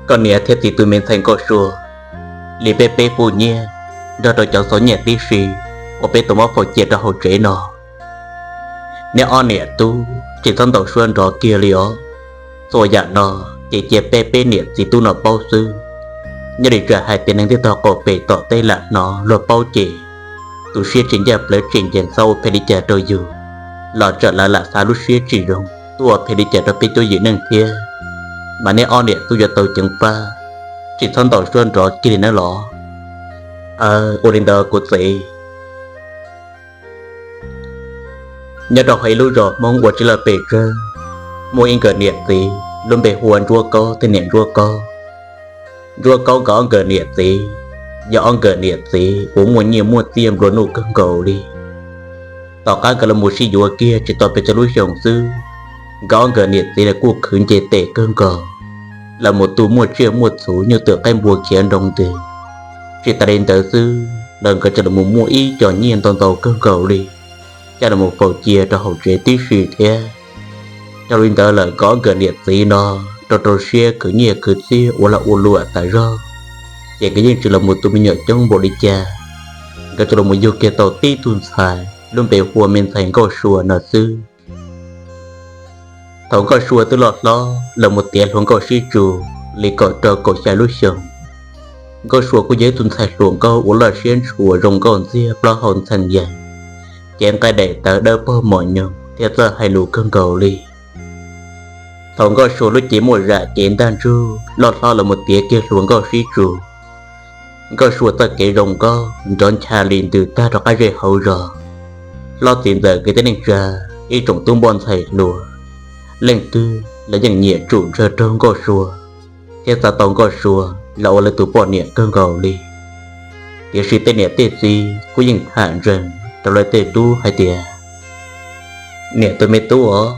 Koj niam thiab txiv tus me ntxhais Nkauj Sua, li peb peb pub nyiaj nrog rau cov xauv nyiaj tib si uas peb tau muab faus cia rau hauv tsev no. Neb ob niam tub tsis txhob ntaus suab nrov kiag li os. Txhua yam no ces cia peb peb niam txiv tub no paub xwb. Nyob li tsam hais tias neeg twg tog qaum pem tom teb lam hnov luag paub ces tus siab tsis ncaj plawv tsis ncees xav ua phem li cas rau yus los tsam lawv lam xav lub siab tsis zoo tuaj ua phem li cas rau peb cuab yim neej thiab. Mas neb ob niam tub yuav tau ceev faj, tsis txhob ntaus suab nrov kiag li nawb los. Ua li ntawd kuv txiv. Nyob rau hauv ib lub zos Hmoob ua tsis laj pes tsawg, muaj ib nkawm niam txiv lub npe hu ua Ntsuab Kaub thiab niam Ntsuab Kaub. Ntsuab Kaub nkawd ob nkawm niam txiv yog ob nkawm niam txiv uas muaj nyiaj muaj txiaj nplua nuj kawg nkaus li. Tom qab nkawd los mus sib yuav kiag tsis tau pes tsawg lub xyoos xwb, nkawd ob nkawm niam txiv los kuj khwv nce tes kawg nkaus, los mus tu muaj tsiaj muaj txhuv nyuj twm qaib npua khiav nroo ntws. Tsis tas li ntawd xwb los nkawd tseem los mus muaj ib co nyiaj ntau ntau kawg nkaus li, coj los mus faus cia rau hauv tsev tib si thiab. Yog li ntawd lawm nkawd ob nkawm niam txiv no rau rau siab khwv nyiaj khwv txiaj ua lag ua luam tas zog, ces nkawd yeej tsis los mus tu me nyuam coob npaum li cas. Nkawd tsuas los mus yug kiag tau tib tug ntxhais lub npe hu ua me ntxhais Nkauj Sua no xwb. Thaum Nkauj Sua twb loj hlob los mus tiav hluas nkauj sib tsu li kaum rau kaum xya lub xyoos, Nkauj Sua kuj yog ib tug ntxhais hluas nkauj uas loj siab ntshua zoo nkauj ntxiag plaub hau ntxhee yees, cev nqaij daim tawv dawb paug mos nyoos thiab txawj hais lus kawg nkaus li. Thaum Nkauj Sua lub cev muaj zam cev ntaj ntsug loj hlob los mus tiav kiag hluas nkauj sib tsu, Nkauj Sua txoj kev zoo nkauj nrov ncha li ntws tag rau qab zej hauv zos. Hlob txiv ntxawm kwv tij neej tsa, ib tsoom tub npoj ntxhais hluas, leej twg los yeej nyiam tsum ntsawg raug Nkauj Sua thiab xav tau Nkauj Sua los ua lawv tus poj niam kawg nkaus li. Tiam sis tej niam tej txiv kuj yeej tham ntsees rau lawv tej tub hais tias, niam tus me tub os,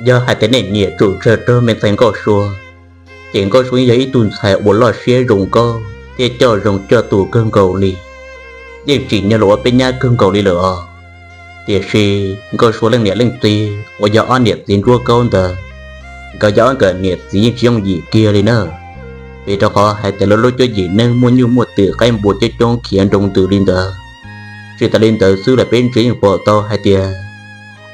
yog hais tias nej nyiam tsum ntsawg raug me ntxhais Nkauj Sua, ces Nkauj Sua yeej yog ib tug ntxhais uas loj siab zoo nkauj thiab coj zoo coj tus kawg nkaus li, yeej tsim nyog los ua peb nyab kawg nkaus li lawm os. Tiam sis Nkauj Sua leej niam leej txiv uas yog ob niam txiv Ntsuab Kaub ntawd, nkawd yog ob nkawm niam txiv yeej tsis yooj yim kiag li na, vim rau qhov hais tias lawv lub cuab yim neej muaj nyuj muaj twm qaib npua coob coob khiav nroo ntws li ntawd. Tsis tas li ntawd xwb los peb ntsia yeej pom tau hais tias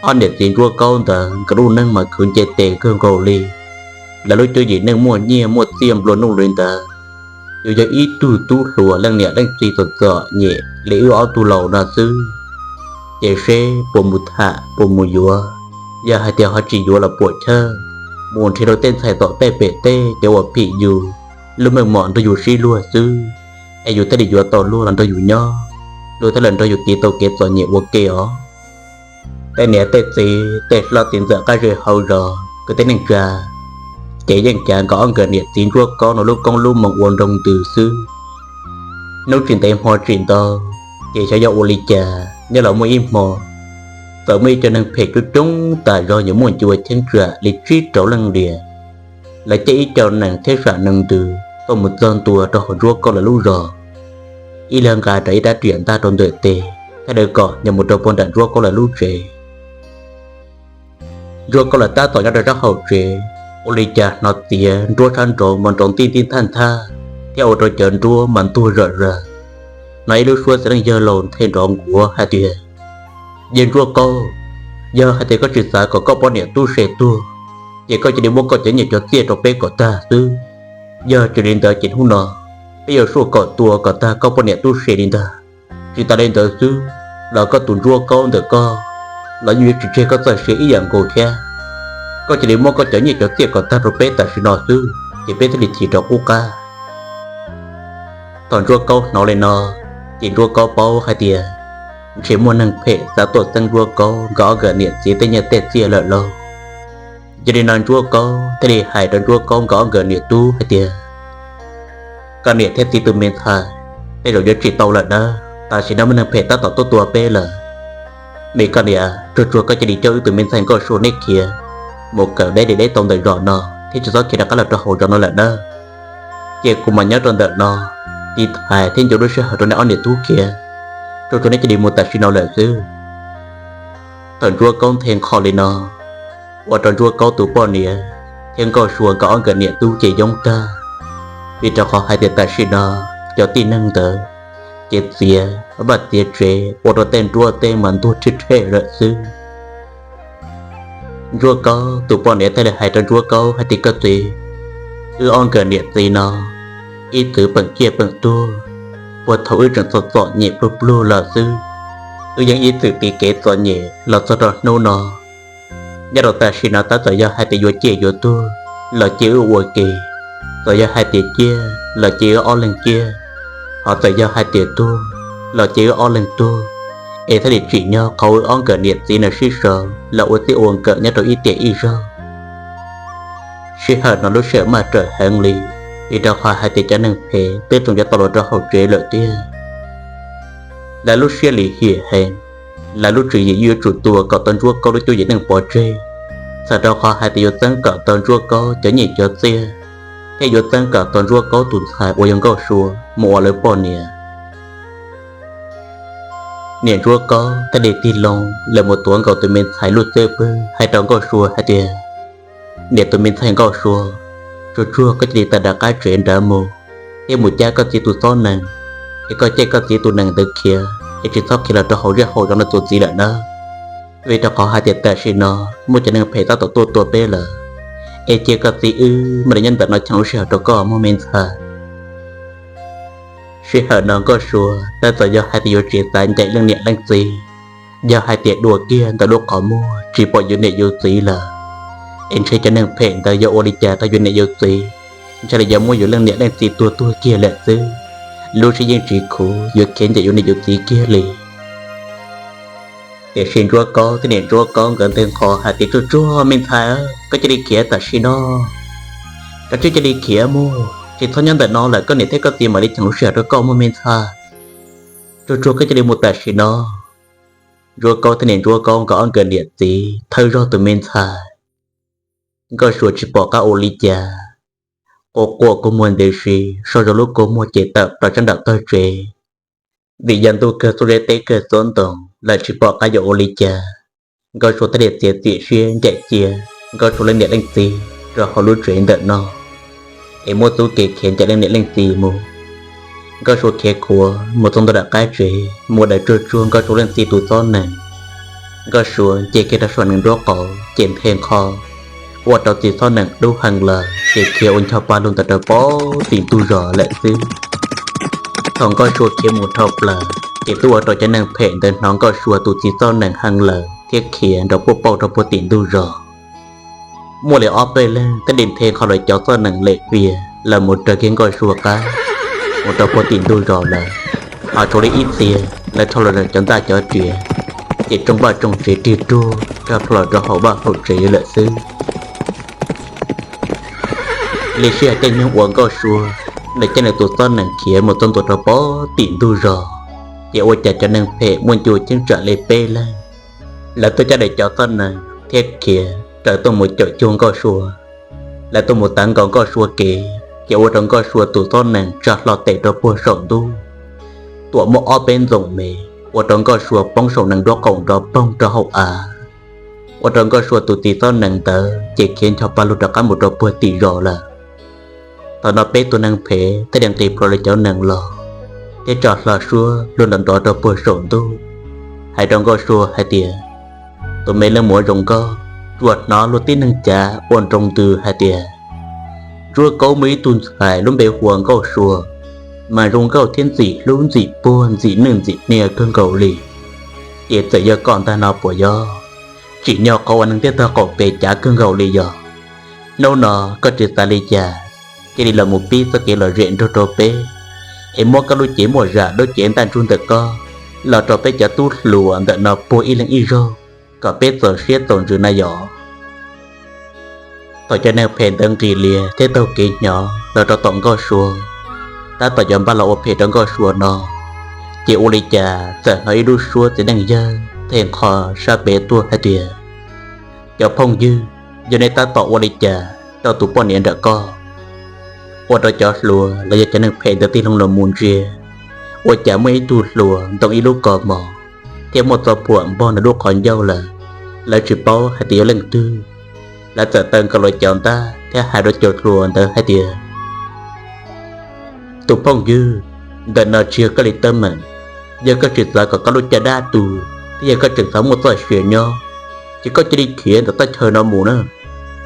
ob niam txiv Ntsuab Kaub ntawd nkawd lub neej mas khwv nce tes kawg nkaus li. Lawv lub cuab yim neej muaj nyiaj muaj txiaj nplua nuj li ntawd, yuav yog ib tug tub hluas leej niam leej txiv txom txom nyem li wb ob tug laus no xwb. Ces seb puas mus tham puas mus yuav, yog hais tias ho tsis yuav los puam chawj mus nrhiav rau tej ntxhais tom tej pem tej cov uas phim yus, lub meej mom nrog yus sib luag xwb, es yus thiaj li yuav tau luag los nrog yus nyob, luag thiaj li nrog yus tiv tau kev txom nyem ua ke os. Tej niam tej txiv tej hlob txiv ntxawm qab zej hauv zos kwv tij neej tsa, ces yeej cav nkawd ob nkawm niam txiv Ntsuab Kaub no lub koob lub moo ua nroo ntws xwb. Hnub tsis ntev hmo tsis ntau, ces xyov yog ua li cas nyob los muaj ib hmo, txawm muaj ib co neeg phem coob coob tas zog yuav muaj ncua cheeb tsam li tsib rau leej lias, lawv caij ib co nees thiab sam nees ntws tuaj mus txog ntua rau hauv Ntsuab Kaub lawv lub zos. Ib leeg nqa rawv ib rab riam ntaj rau ntawm tes, thiab daws kom nyob mus rau puag nram Ntsuab Kaub lawv lub tsev. Ntsuab Kaub lawv tab tom nyob rau sab hauv tsev, ua li cas hnov txiav nruab sab nraud mas nrov ntij ntij nthaj nthaj, thiab ua rau cov nruab mas ntuag zom zaws. Hnov ib lub suab txiv neej yawg laus nthe nrov nkuav hais tias, yawg Ntsuab Kaub, yog hais tias koj tsis xav kom koj poj niam tub se tuag, ces koj cia li muab koj cov nyiaj cov txiaj rau peb kom tag xwb. Yog tsis li ntawd ces hnub no peb yuav soj kom tua kom tag koj poj niam tub se li ntag. Tsis tas li ntawd xwb, los koj tus Ntsuab Kaub ntawm koj los yeej yuav tsis tseg koj txoj sia ib yam nkaus thiab. Koj cia li muab koj cov nyiaj cov txiaj kom tag rau peb tam sim no xwb, ces peb thiaj li thim rov qub qab. Thaum Ntsuab Kaub hnov li no, ces Ntsuab Kaub paub hais tias ntshe muaj neeg phem xav tuaj txeeb Ntsuab Kaub nkawd ob nkawm niam txiv tej nyiaj tej txiaj lawm lauj. Yog li no Ntsuab Kaub thiaj li hais rau Ntsuab Kaub nkawd ob nkawm niam tub hais tias, koj niam thiab txiv tus me ntxhais, tej zaum yuav tsis tau lawm nawb, tam sim no muaj neeg phem tab tom tuaj tua peb lawm. Me koj niam, tsuag tsuag koj cia li coj wb tus me ntxhais Nkauj Sua neb khiav mus kawm deb li deb tau ntawm zos no, thiab tsis txhob khiav rov qab los rau hauv zos no lawm nawb. Cia kuv mam nyob rau ntawm no tiv thaiv thiab ncu lub sij hawm rau neb ob niam tub khiav. Tsuag tsuag neb cia li mus tam sim no lawm xwb. Thaum Ntsuab Kaub nthe nqho li no, ua rau Ntsuab Kaub tus poj niam thiab Nkauj Sua nkawd ob nkawm niam tub ces yoob tag. vim rau qhov hais tias tam sim no cov tib neeg ntawd ces txiav vaj txiav tsev ua rau tej nruab tej mas ntuag rhij rhej lawm xwb. Ntsuab Kaub tus poj niam thiaj li hais rau Ntsuab Kaub hais tias, Koj txiv, wb ob nkawm niam txiv no ib txwm peem ciaj peem tuag, puag thaum wb tseem txom txom nyem pluag pluag los xwb, wb yeej ib txwm tiv kev txom nyem los txog rau hnub no. Nyob rau tam sim no tab txawm yog hais tias yuav ciaj yuav tuag los cia wb ua ke, txawm yog hais tias ciaj los cia wb ob leeg ciaj, ho txawm yog hais tias tuag los cia wb ob leeg tuag, es thiaj li tsim nyog qhov wb ob nkawm niam txiv no sib sau los ua txij ua nkawm nyob rau ib tiam ib zaug. Sij hawm no lub sij hawm maj rawm heev li, vim rau qhov hais tias cov neeg phem twb tseem yuav tau los rau hauv tsev lawm tiag. Lawv lub siab lim hiam heev, lawv lub tswv yim yuav tsum tua kom tau Ntsuab Kaub lub cuab yim neej pov tseg, txhawm rau qhov hais tias yuav txeeb kom tau Ntsuab Kaub cov nyiaj cov txiaj, thiab yuav txeeb kom tau Ntsuab Kaub tus ntxhais uas yog Nkauj Sua mus ua lawv poj niam. Niam Ntsuab Kaub thiaj li tig loo lawm mus tuav nkaus tus me ntxhais lub txwb pwg hais rau Nkauj Sua hais tias, Niam, tus me ntxhais Nkauj Sua, tsuag tsuag koj cia li tawm nram qab tsev nrad mus, thiab mus cab koj txiv tus txob nees, es koj caij koj txiv tus nees ntawd khiav es tsis txhob khiav los rau hauv zej hauv zos no tus txiv lawm nawb. Vim rau qhov hais tias tam sim no muaj cov neeg phem tab tom tuaj tua peb lawm, es cia koj txiv wb mam li nyob ntawm no cheem lub sij hawm rau koj mog me ntxhais. Sij hawm no Nkauj Sua tab txawm yog hais tias yuav tsis xav ncaim leej niam leej txiv, yog hais tias dua kiag ntawm lub qhov muag tsis pom yus niam yus txiv lawm, es ntshe cov neeg phem ntawd yuav ua li cas rau yus niam yus txiv, ntshe li yuav muab yus leej niam leej txiv tua tuag kiag lawm xwb. Lub siab yeej tsis khuv yuav khiav ncaim yus niam yus txiv kiag li. Tiam sis Ntsuab Kaub thiab niam Ntsuab Kaub nkawd nthe nqho hais tias, Tsuag tsuag me ntxhais, koj cia li khiav tam sim no, koj cia li khiav mus, tsis txhob nyob ntawm no lawm, koj niam thiab koj txiv mam li cheem lub sij hawm rau koj mog me ntxhais. Tsuag tsuag koj cia li mus tam sim no. Ntsuab Kaub thiab niam Ntsuab Kaub nkawd ob nkawd niam txiv thawj zaug tus me ntxhais Nkauj Sua tsis pom qab ua li cas, quaj quaj kua muag ntev si, sau zog lub kua muag ces tawm plaws sab nram tog tsev. Vim yog ntuj kawg txuj zeb teb kawg txob ntoo lawm tsis pom qab yuav ua li cas, Nkauj Sua thiaj li txiav txim siab ncaim cia Nkauj Sua leej niam leej txiv rau hauv lub tsev ntawm no, es muab txuj kev khiav ncaim leej niam leej txiv mus. Nkauj Sua khiav khuav mus txog ntua nram qab tsev, mus daws tsuag tsuag Nkauj Sua leej txiv tus txob nees. Nkauj Sua nce kiag rau saum nees nruab qaum ces nthe nqho, ua rau txiv txob nees dub heev lawm ces khiav ua ncho pa lug ntawm rau pem tim ntug zos lawm xwb. Thaum Nkauj Sua khiav mus dhau plaws ces twb ua rau cov neeg phem ntawd hnov Nkauj Sua tus txiv txob nees heev lawm thiab khiav nrov puaj pauj rau puag tim ntug zos. Muaj li ob peb leeg thiaj li nthe nqho lawv cov txob nees lem fias los mus raws kiag Nkauj Sua qab mus rau puag tim ntug zos lawm. Ho tshuav li ib txhia lawv rho los cov ntaj cov riam, ces tsoo vaj tsoo tsev rig ruag rag plho los rau hauv vaj hauv tsev lawm xwb. Li sij hawm caij nyoog uas Nkauj Sua nws caij nws tus txob nees khiav mus txog ntua rau pem tim ntug zos, ces ua cas cov neeg phem muaj ncua cheeb tsam li peb leeg, lawv tuaj caij lawv cov txob nees thiab khiav raws tuaj mus caum cuag Nkauj Sua. Lawv tuaj mus tav nkaus Nkauj Sua kev ces ua rau Nkauj Sua tus txob nees tsa hlo tes rau puag saum ntuj, tuam muaj ob peb ntxoom me, ua rau Nkauj Sua poob saum nees nruab qaum nrov poog rau hauv av, ua rau Nkauj Sua tus txiv txob nees ntawd ces khiav ncho pa lug rov qab mus rau puag tim zos lawm. Thaum no peb tus neeg phem thiaj li nqis plhuav lawv cov nees los thiab tsa hlo suab luag nrov nrov rau puag saum ntuj, hais rau Nkauj Sua hais tias, Tus me leej muam zoo nkauj, tsuas hnov luag tib neeg cav ua nroo ntws hais tias Ntsuab Kaub muaj ib tug ntxhais lub npe hu ua Nkauj Sua, mas zoo nkauj thiab ntxim hlub ntxim puag ntxim nwj ntxim hnia kawg nkaus li. Ces txawm yog koj ntag no puas yog? Tsim nyog qhov uas neeg ntiaj tog qaum pem cav kawg nkaus li yog? Hnub no koj tsis xav li cas, cia li los mus pib txoj kev lom zem nrog rau peb, es muab koj lub cev muaj zam lub cev ntaj ntsug ntawm koj los rau peb cov tub hluas ntawm no puag ib leeg ib zaug, kom peb txaus siab txaus ntsws na yom. Thaum cov neeg phem ntawd nqis lias thiab taug kev hnyo los rau tom Nkauj Sua, tab tom yuav npaj los ua phem rau Nkauj Sua no, ces ua li cas txawm hnov ib lub suab txiv neej yawg nthe nqho sab pem tuaj hais tias, Cov phooj ywg, yog nej tab tom ua li cas rau tus poj niam nram koj? Ua rau cov hluas los yog cov neeg phem ntawd tig loo los mus ntsia, ua cas muaj ib tug hluas ntoo ib lub kos mos thiab muaj txoj phuam npog nws lub qhov ncauj lawm. Lawv tsis paub hais tias yog leej twg, lawv txawm taw nkaus lawv cov ntaj thiab hais rau cov hluas ntawd hais tias, Tus phooj ywg, ntawm no tsis yog koj li teeb meem. Yog koj tsis xav kom koj lub caj dab tu, thiab yog koj tseem xav muaj txoj sia nyob, ces koj cia li khiav ntawm teb chaws no mus na.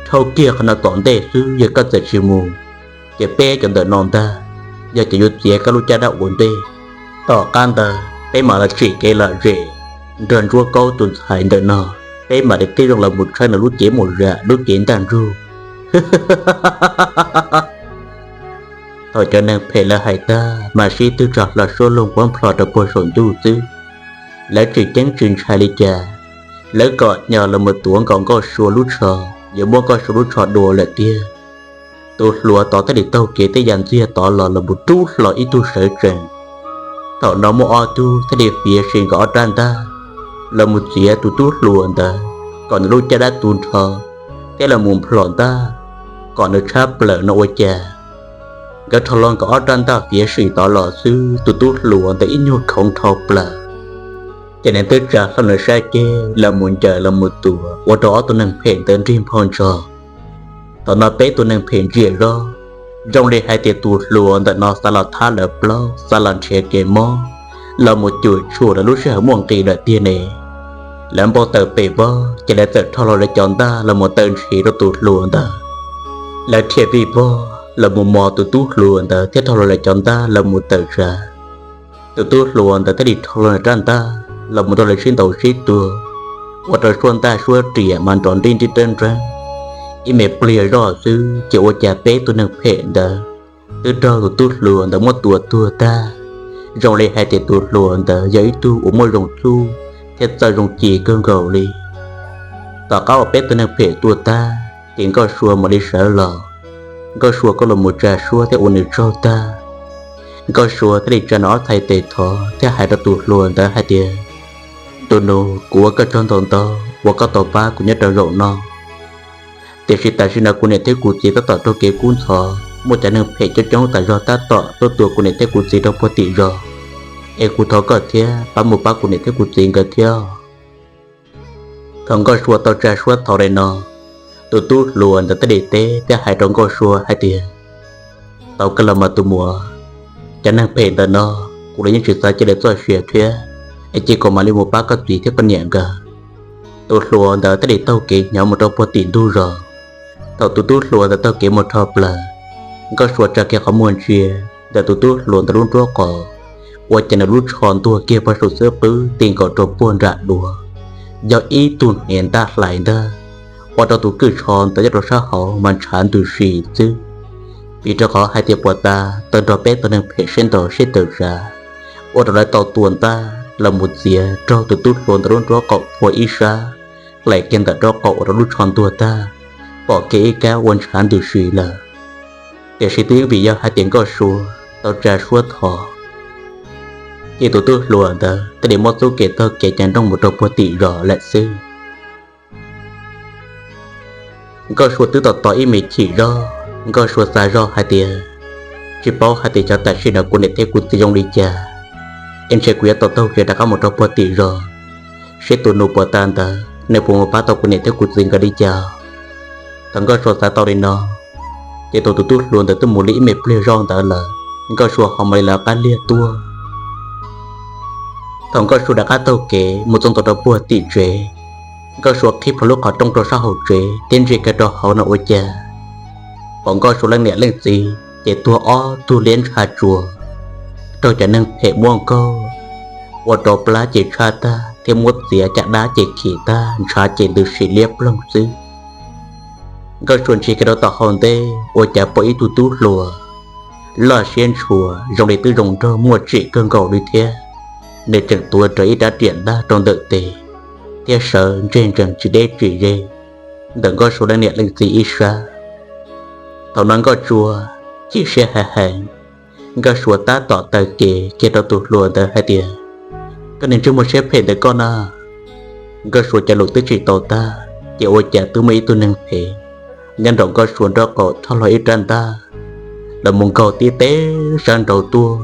Dhau kiag qhov no tom ntej xwb, yog koj txawm tsis mus, ces peb cov ntawm no ntag, yog ces yuav txiav koj lub caj dab ua ntej. Tom qab ntawd peb mam los tsim kev lom zem nrog Ntsuab Kaub tus ntxhais ntawm no, peb mam li tib zoo los mus tshawb nws lub cev mus zam lub cev ntaj ntsug. Thaum cov neeg phem lawv hais tag mas sib twb tsa hlo suab loog npuab nplho rau puag saum ntuj xwb. Lawv tsis ceeb tsis ntshai li cas, lawv kom nyog los mus tuav nkaus Nkauj Sua lub tsho, yuav muab Nkauj Sua lub tsho dua lawm tiag. Tus hluas tod thiaj li taug kev tib yam ntxiag tod los los mus rub hlo ib tug sawv tsees. Thaum no muaj ob tug thiaj li fiav si nkawd ob rab ntaj los mus txiav tus tub hluas ntawd kom nws lub caj dab tu nrho, thiab los mus nplhom ntaj kom nws tshab plaws no ua cas. Nkawd rho hlo nkawd ob rab ntaj fiav si tod los xwb, tus tub hluas ntawd ib nyuag khoov dhau plaws. Ces nws twb tsa hlo nws sab ceg los mus ncaws los mus tuav ua rau ob tug neeg phem ntawd nrig nphau ntsos. Thaum no peb tug neeg phem ntsia zog, zoo li hais tias tus hluas ntawm no xav los thab lawv plaub, xav los nrhiav kev mob, los mus cuam tshuam lawv lub sij hawm muaj nqis lawm tiag ne. Lawv npau taws pes vog ces lawv txawm rho hlo lawv cov ntaj los mus taw nrhiav rau tus hluas ntawd. Lawv thiaj vij vog los mus mos tus tub hluas ntawd thiab rho hlo lawv cov ntaj los mus tawm tsam. Tus tub hluas ntawd thiaj li rho hlo nws rab ntaj los mus rau lawv sib ntaus sib tua, ua rau suab ntaj suab riam mas nrov nrib nrib nreeb nreeb, ib me pliag zoj xwb ces ua cas peb tug neeg phem ntawd twb raug tus tub hluas ntawd muab tua tuag tag. Zoo li hais tias tus hluas ntawd yog ib tug uas muaj zoo txuj thiab txawj zoo ci kawg nkaus li. Tom qab uas peb tug neeg phem tua tag ces Nkauj Sua mam li sawv los. Nkauj Sua kuj los mus tsa suab thiab ua nws tsaug tag, Nkauj Sua thiaj li tsa nws ob txhais tes thov thiab hais rau tus hluas ntawd hais tias, Tus nus, kuv ua koj tsaug ntau ntau uas koj tau pab kuv nyob rau zaum no. Tiam sis tam sim no kuv niam thiab kuv txiv tab tom raug kev kub ntxhov, muaj cov neeg phem coob coob tas zog tab tom tuaj tua kuv niam thiab kuv txiv rau puag tim zos, es kuv thov koj thiab pab mus pab kuv niam thiab kuv txiv nkawd thiab. Thaum Nkauj Sua tau tsa suab thov li no, tus tub hluas ntawd thiaj li teb thiab hais rau Nkauj Sua hais tias, Tau kawg los mas tus muam, cov neeg phem ntawm no kuv los yeej tsis xav cia lawv txoj sia thiab, es cia kuv mam li mus pab koj txiv thiab koj niam nkawd. Tus hluas ntawd thiaj li taug kev hnyav mus rau puag tim ntug zos. Thaum tus tub hluas ntawd taug kev mus rho plaws, Nkauj Sua tsa kiag qhov muag ntsia ntawm tus tub hluas ntawd lub nrob qaum, ua cas nws lub tsho ntuag kiag puag saum xub qwb ti nkaus rau puag nram duav, yog ib tug hniav ntaj hlais ntag, ua rau tus kwj tsho ntawd nyob rau sab hauv mas ntshav ntws si xwb. Vim rau qhov hais tias puag ta tau nrog peb tus neeg phem sib ntaus sib tawm tsam, ua rau lawv tau tua ntaj los mus txiav raug tus tub hluas ntawd lub nrob qaum phua ib sab, hlais kiag ntawm nrob qaum ua rau lub tsho ntuag tag, pom kiag ib kab ua ntshav ntws si lawm. Tiam sis twb vim yog hais tias Nkauj Sua tau tsa suab thov, ces tus tub hluas ntawd thiaj li muab txuj kev taug kev cav nrooj mus rau puag tim zos lawm xwb. Nkauj Sua twb tos tos ib me chim zog, Nkauj Sua xav zog hais tias, tsis paub hais tias xyov tam sim no kuv niam thiab kuv txiv zoo li cas, es ntshe kuv yuav tau taug kev rov qab mus rau puag tim zos, seb tus nus puag ta ntawd nws puas mus pab tau kuv niam thiab kuv txiv nkawd li cas. Thaum Nkauj Sua xav tau li no, ces tus tus tub hluas ntawd twb mus li ib me pliag zoj ntawd lawm, Nkauj Sua ho mam li lawv qab liag tuaj. Thaum Nkauj Sua rov qab taug kev mus txog ntua rau puag tim tsev, Nkauj Sua qhib plho lub qhov rooj rau sab hauv tsev thiab ntsia kiag rau hauv no ua cas pom Nkauj Sua leej niam leej txiv ces tuag ob tug liab ntsha tsuas, raug cov neeg phem muab nkaug, ua rau plab ces tshab tag thiab muab txiav caj dab ces khim tag, ntshav ces ntws si liab ploog xwb. Nkauj Sua ntsia kiag rau tom hauv ntej ua cas pom ib tug tub hluas loj siab ntshua zoo li twb zoo nraug muaj tsim kawg nkaus li thiab. Nws tseem tuav rawv ib rab riam ntaj rau ntawm tes thiab sawv ntseg ntsees tsis deb tsis ze ntawm Nkauj Sua leej niam leej txiv ib sab. Thaum no Nkauj Sua chim siab heev heev, Nkauj Sua tab tom taw kev kiag rau tus hluas ntawd hais tias, koj niag ntsej muag siab phem ntawm koj na. Nkauj Sua cov lus twb tsim tau tag ces ua cas twb muaj ib tug neeg phem nyob nraum Nkauj Sua nraub qaum rho hlo ib rab ntaj los mus nkaug tib teg sab nraud tuaj,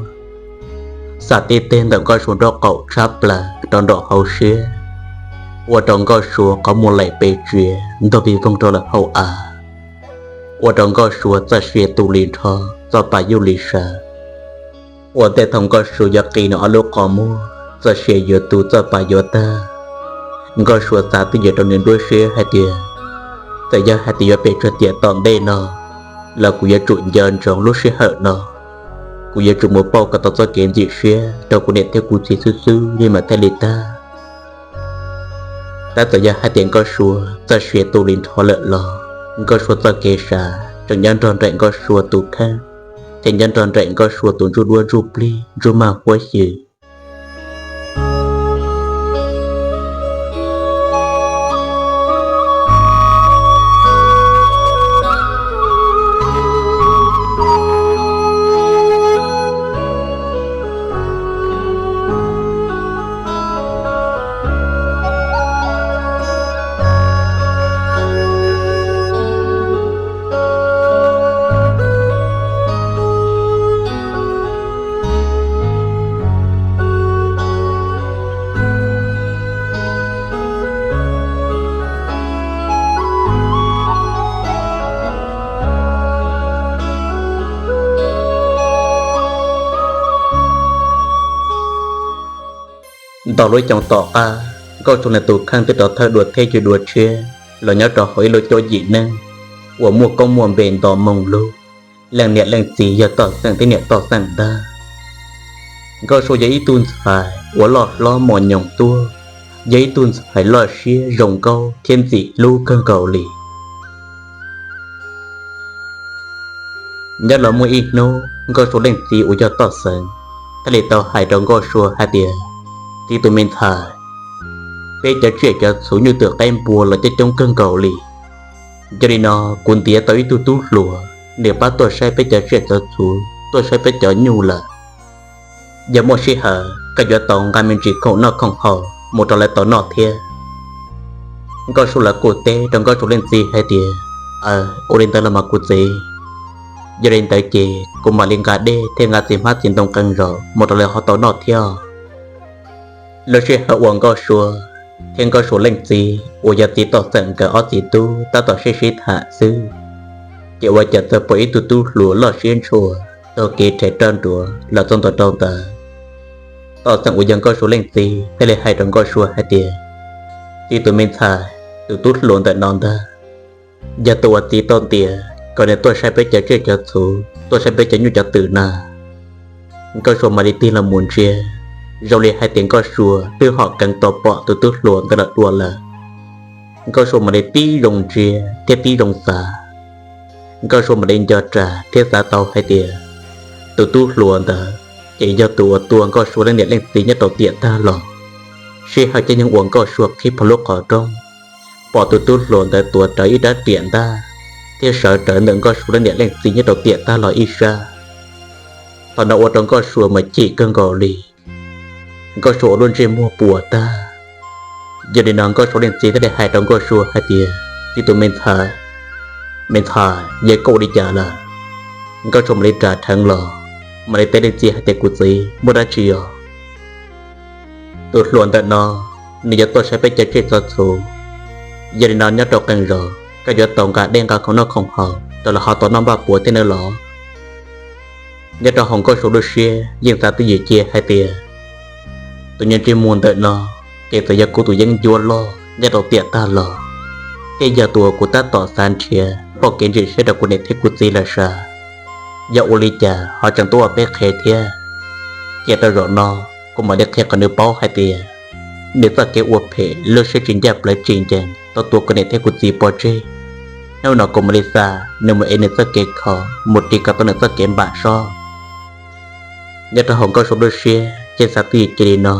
xa tib teg ntawm Nkauj Sua nraub qaum tshab plaws rau nraum hauv siab, ua rau Nkauj Sua qhov muag laim pes tsia ntog vij voog rau lawm hauv av, ua rau Nkauj Sua txoj sia tu li nrho, txoj pa yuj li sav. Ua ntej thaum Nkauj Sua yuav qi nws ob lub qhov muag, txoj sia yuav tu txoj pa yuav tag, Nkauj Sua xav twj ywm rau nws nruab siab hais tias, txawm yog hais tias yuav pes tsawg tiam tom ntej no los kuv yuav tsum nco ntsoov lub sij hawm no. Kuv yuav tsum mus pauj kom tau txoj kev ntxim siab rau kuv niam thiab kuv txiv xwb xwb li mam thiaj li tag. Tab txawm yog hais tias Nkauj Sua txoj sia tu li nrho lawm los Nkauj Sua txoj kev sav tseem nyob nrog nraim Nkauj Sua tus kheej, thiab nyob nrog nraim Nkauj Sua tus ntsuj duab ntsuj plig ntsuj maj huab xyw. Ntau lub xyoo tom qab, Nkauj Sua nws tus kheej twb rov thawj dua thiab ywg dua tshiab los nyob rau hauv ib lub cuab yim neej uas muaj koob muaj npe nto moo lug, leej niam leej txiv yog Toj Xeem thiab niam Toj Xeem ntag. Nkauj Sua yog ib tug ntxhais uas loj hlob mos nyoos tuaj, yog ib tug ntxhais loj siab zoo nkauj thiab ntxim hlub kawg nkaus li. Nyob los muaj ib hnub Nkauj Sua leej txiv uas yog Toj Xeem thiaj li tau hais rau Nkauj Sua hais tias, txiv tus me ntxhais, peb cov tsiaj cov txhu nyuj twm qaib npua los coob coob kawg nkaus li. Yog li no, kuv ntiav tau ib tug tub hluas, nws pab tuaj saib peb cov tsiaj cov txhu, tuaj saib peb cov nyuj lawm. Yog muaj sij hawm koj yuav tau nqa me ntsis khoom noj khoom haus mus rau lawv tau noj thiab. Nkauj Sua lawv kuj teb rau Nkauj Sua leej txiv hais tias, aw, ua li ntawd los mas kuv txiv, yog li ntawd ces kuv mam li nqa dej thiab nqa txiv hmab txiv ntoo qee zaus mus rau lawv ho tau noj thiab. Lub sij hawm uas Nkauj Sua thiab Nkauj Sua leej txiv uas yog txiv Toj Xeem nkawd ob txiv tub tab tom sib sib tham xwb, ces ua cas txawm pom ib tug tub hluas loj siab ntshua taug kev rhe roj nruas los txog ntua rau ntawd. Toj Xeem uas yog Nkauj Sua leej txiv thiaj li hais rau Nkauj Sua hais tias, txiv tus me ntxhais, tus tub hluas ntawm no ntag yog tus uas txiv tau ntiav kom nws tuaj saib peb cov tsiaj cov txhu, tuaj saib peb cov nyuj cov twm na. Nkauj Sua mam li tig los mus ntsia, zoo li hais tias Nkauj Sua twb hom keev tau pom tus tub hluas ntawd lawm dua lawm. Nkauj Sua mam li tib zoo ntsia thiab tib zoo xav. Nkauj Sua mam li nco ras thiab xav tau hais tias, tus tub hluas ntawd ces yog tus uas tua Nkauj Sua leej niam leej txiv nyob rau tiam tag los. Sij hawm caij nyoog uas Nkauj Sua qhib plho lub qhov rooj, pom tus tub hluas ntawd tuav rawv ib rab riam ntaj thiab sawv rawv ntawm Nkauj Sua leej niam leej txiv nyob rau tiam tag los ib sab. Thaum no ua rau Nkauj Sua mas chim kawg nkaus li. Nkauj Sua ua lub ntsej muag puas tag. Yog li no Nkauj Sua leej txiv thiaj li hais rau Nkauj Sua hais tias, txiv tus me ntxhais, me ntxhais, yog koj ua li cas lawm? Nkauj Sua mam li ras rheev los, mam li teb leej txiv hais tias, kuv txiv, muaj dab tsi os? Tus hluas ntawm no nws yuav tuaj saib peb cov tsiaj cov txhu. Yog li no nyob rau qee zaus koj yuav tau nqa dej nqa khoom noj khoom haus rau lawv ho tau noj npaj puav thiab nawb los. Nyob rau hauv Nkauj Sua lub siab yeej xav twj ywm cia hais tias, tus niag ntsej muag ntawm no ces txawm yog kuv tus yeeb ncuab loj nyob rau tiam tag los, thiab yog tus uas kuv tab tom xav nrhiav pom kev ntsim siab rau kuv niam thiab kuv txiv lawm sav. Yog ua li cas ho tseem tuaj ua peb qhev thiab? Cia rau zaum no kuv mam li qhia kom nws paub hais tias, nws txoj kev ua phem lub siab tsis ncaj plawv tsis ncees tau tua kuv niam thiab kuv txiv pov tseg. Hnub no kuv mam li xa nws mus ev nws txoj kev kho, mus ris kom tau nws txoj kev npam sob. Nyob rau hauv Nkauj Sua lub siab yeej xav twj ywm cia li no,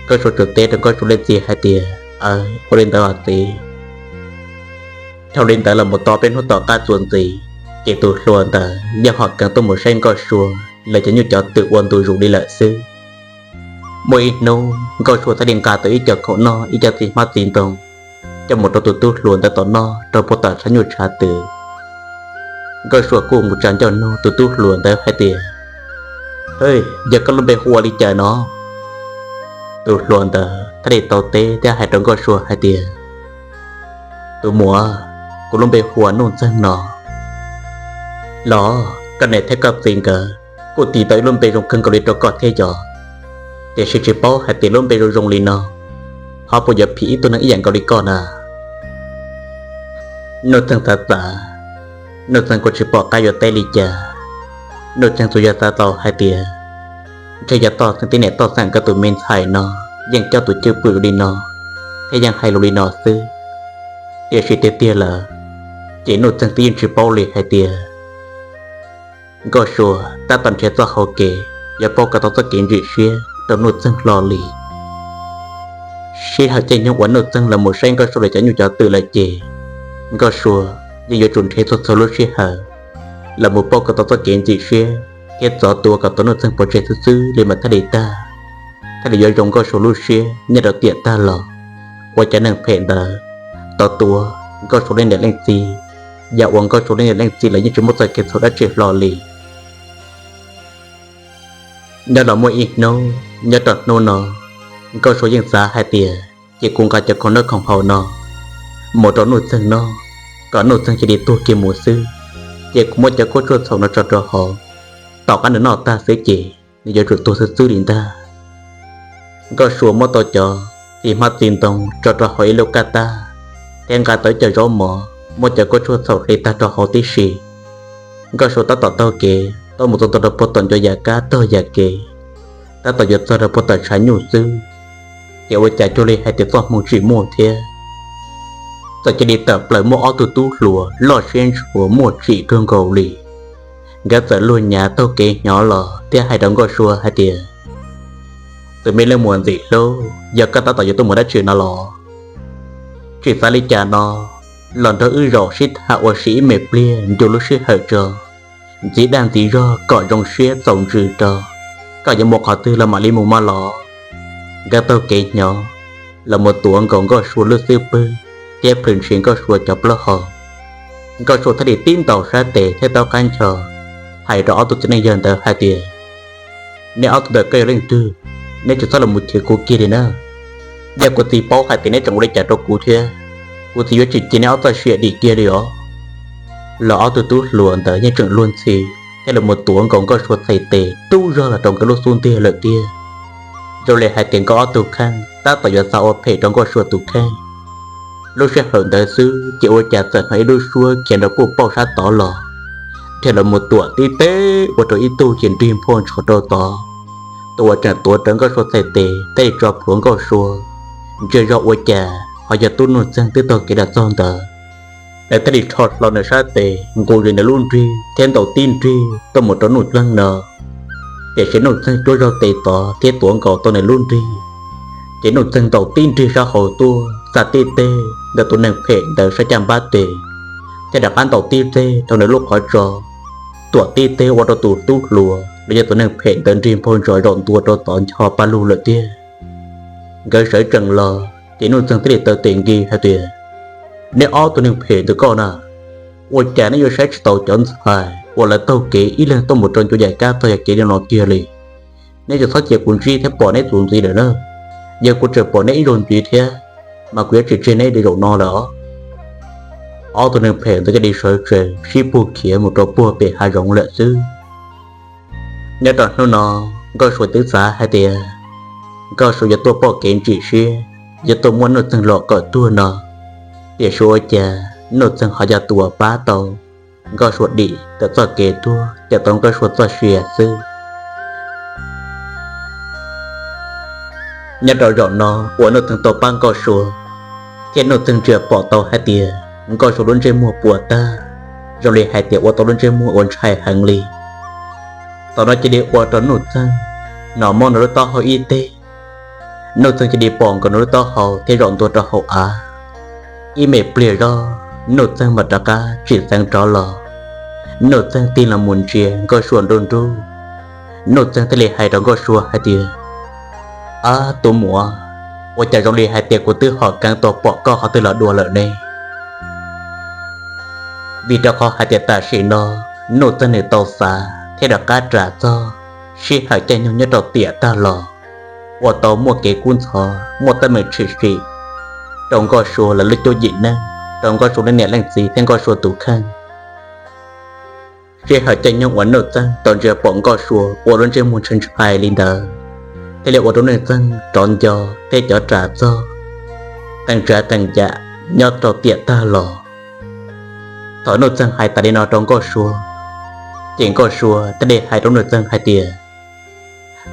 Nkauj Sua tsuas teb rau Nkauj Sua leej txiv hais tias, aw, ua li ntawd os txiv. Dhau li ntawd los mus tau peb hnub tom qab txuas ntxiv, ces tus hluas ntawd yeej hom keev tuaj mus saib Nkauj Sua lawv cov nyuj cov twm ua ntu zus li lawm xwb. Muaj ib hnub Nkauj Sua thiaj li nqa tau ib co khoom noj ib co txiv hmab txiv ntoo coj mus rau tus tub hluas ntawd tau noj rau puag tom tshav nyuj tshav twm. Nkauj Sua kuj mus tsa ncauj nug tus tub hluas ntawd hais tias, yog koj lub npe hu ua li cas no? Tus hluas ntawd thiaj li tau teb thiab hais rau Nkauj Sua hais tias, tus muam, kuv lub npe hu ua Nuj Ntxeeg no. Los koj niam thiab koj txiv nkawd kuj tis tau ib lub npe zoo kawg nkaus li rau koj thiab yog, tiam sis tsis paub hais tias lub npe zoo zoo li no ho puas yuav phim ib tug neeg ib yam nkaus li koj na. Nuj Txeeg xav xav, Nuj Txeeg kuj tsis pom qab yuav teb li cas. Nuj Txeeg tsuas yog xav tau hais tias ntshe yog Toj Xeem tib niam Toj Xeem nkawd tus me ntxhais no yeej coj tus cwj pwm li no thiab yeej hais lus li no xwb. Tiam sis tiag tiag lawm, ces Nuj Txeeg twb yeej tsis paub li hais tias Nkauj Sua tab tom nrhiav txoj hau kev yuav pauj kom tau txoj kev ntsim siab rau Nuj Txeeg hlo li. Sij hawm caij nyoog uas Nuj Txeeg los mus saib Nkauj Sua lawv cov nyuj cov twm lawm ces Nkauj Sua yeej yuav tsum nrhiav txhua txhua lub sij hawm los mus pauj kom tau txoj kev ntsim siab thiab txov tus uas kom tau Nuj Txeeg pov tseg xwb xwb li mas thiaj li tag, thiaj li yuav zoo Nkauj Sua lub siab nyob rau tiam tag los uas cov neeg phem ntawd tau tuav Nkauj Sua leej niam leej txiv, yam uas Nkauj Sua leej niam leej txiv lawv yeej tsis muaj txoj kev txhaum dab tsi hlo li. Nyob los muaj ib hnub nyob rau hnub no, Nkauj Sua yeej xav hais tias ces kuv nqa cov khoom noj khoom haus no mus rau Nuj Txeeg noj, kom Nuj Txeeg cia li tuag kiag mus xwb, ces kuv muab cov khaub tshuaj txhaum no tso rau hauv, tom qab nws noj tag xwb ces nws yuav tsum tuag xwb xwb li ntag. Nkauj Sua muab tau cov txiv hmab txiv ntoo tso rau hauv ib lub kab tab, thiab nqa tau ib co zaub mov muab cov khaub tshuaj txhaum hle tag rau hauv tib si. Nkauj Sua tab tom taug kev tuaj mus txog ntua rau puag tom ncua yam kab taug yam kev, tab tom yuav txog rau puag tom tshav nyuj xwb, ces ua cas cuag li hais tias txoj hmoo tsim muaj thiab txawm cia li tawm plaws muaj ob tug tub hluas loj siab ntshua muaj tsim kawg nkaus li. Nkawd txawm luag nyav taug kev hnyo los thiab hais rau Nkauj Sua hais tias, tus me leej muam ntxim hlub, yog koj tab tom yuav tuaj mus dab tsi no los? Tsis xav li cas no, los nrog wb zaum sib tham ua si ib me pliag ncu lub sij hawm tso, ntxiv dag ntxiv zog kom zoo siab txaus ntsws rau, koj yuav mus qhov twg los mam li mus mas los. Nkawd taug kev hnyo los mus tuav nkaus Nkauj Sua lub xub pwg thiab plhws ntshis Nkauj Sua cov plaub hau. Nkauj Sua thiaj li tib ntaus sab tes thiab taub qab ncho hais rau ob tug txiv neej yawg ntawd hais tias, neb ob tug ntawm koj yog leej twg? Neb tsis txhob los mus chwv kuv kiag li na. Yog kuv txiv paub hais tias neb tseem ua li cas rau kuv thiab, kuv txiv yuav tsis cia neb ob txoj sia dim kiag li os. Los ob tug tub hluas ntawd yeej tseem luag ntxhi thiab los mus tuav nkaus Nkauj Sua txhais tes rub zog los rau nkawd lub xub ntiag lawm tiag. Zoo li hais tias nkawd ob tug kheej tab tom yuav xav ua phem rau Nkauj Sua tus kheej. Lub sij hawm ntawd xwb ces ua cas txawm hnov ib lub suab khiav nrov puj pauj sab tod los, dhia los mus tuam tib teg ua rau ib tug ces nrig nphau ntsos rau tod. Tus uas tseem tuav rawv Nkauj Sua txhais tes thiaj li tso plhuav Nkauj Sua, ntsia zog ua cas ho yog tub Nuj Txeeg twb taug kev los txog ntawd. Nws thiaj li rho hlo nws sab tes nqus zis nws lub nrig thiab ntaus tib nrig tuaj mus rau Nuj Txeeg no. Tiam sis Nuj Txeeg cuab zog tes tod thiab tuav nkaus tau nws lub nrig, ces Nuj Txeeg ntaus tib nrig sab hauv tuaj xa tib teg ntawm tus neeg phem ntawd sab caj npab tes, thiab rov qab ntaus tib teg rau nws lub qhov tso, tuam tib teg ua rau tus tub hluas los yog tus neeg phem ntawd nrig nphau ntsos zaum ntua rau tod ncho pa lug lawm tiag. Nkawd sawv tsees los ces Nuj Txeeg thiaj li taw tes nki hais tias, neb ob tug neeg phem ntawm koj na, ua cas neb yuav saib tsis taus cov ntxhais uas lawv taug kev ib leeg tuaj mus rau ncua yam kab taug yam kev li no kiag li? Neb tsis txhob cia kuv ntsib thiab pom neb tus ntxiv lawm na. Yog kuv tseem pom neb ib zaug ntxiv thiab, mas kuv yuav tsis tseg neb li zaum no lawm os. Ob tug neeg phem ntawd thiaj li sawv tsees sib puag khiav mus rau puag pem hav zoov lawm xwb. Nyob rau hnub no, Nkauj Sua twb xav hais tias Nkauj Sua yuav tuaj pauj kev ntsim siab, yuav tuaj muab Nuj Txeeg los kom tuag no, tiam sis ua cas Nuj Txeeg ho yog tus uas pab tau Nkauj Sua dim tawm txoj kev tuag, cawm tau Nkauj Sua txoj sia xwb. Nyob rau zaum no uas Nuj Txeeg tau pab Nkauj Sua, thiab Nuj Txeeg ntsia pom tau hais tias Nkauj Sua lub ntsej muag puas tag, zoo li hais tias ua tau lub ntsej muag uas ntshai heev li. Thaum no cia li ua rau Nuj Txeeg hnov mob nws lub taub hau ib teg. Nuj Txeeg cia li pom nkaus nws lub taub hau thiab zaum ntua rau hauv av. Ib me pliag zog, Nuj Txeeg mam rov qab tsim xeev rov los. Nuj Txeeg tig los mus ntsia Nkauj Sua nruj nruj, Nuj Txeeg thiaj li hais rau Nkauj Sua hais tias, ab tus muam, ua cas zoo li hais tias kuv twb hom keev tau pom koj qhov twg los dua lawm ne? Vim rau qhov hais tias tam sim no Nuj Txeeg nws tau xav thiab rov qab ras txog sij hawm caij nyoog nyob rau tiam tag los, ua tau muaj kev kub ntxhov muaj teeb meem tshwm sim rau Nkauj Sua lawv lub cuab yim neej, rau Nkauj Sua lub niam leej txiv thiab Nkauj Sua tus kheej. Sij hawm caij nyoog uas Nuj Txeeg tau ntsia pom Nkauj Sua ua lub ntsej muag ntshai ntshai li ntawd, thiaj li ua rau Nuj Txeeg rov nco thiab cov ras txog, qee tsav qee yam nyob rau tiam tag los. Thaum Nuj Txeeg hais tas li no rau Nkauj Sua, ces Nkauj Sua thiaj li hais rau Nuj Txeeg hais tias,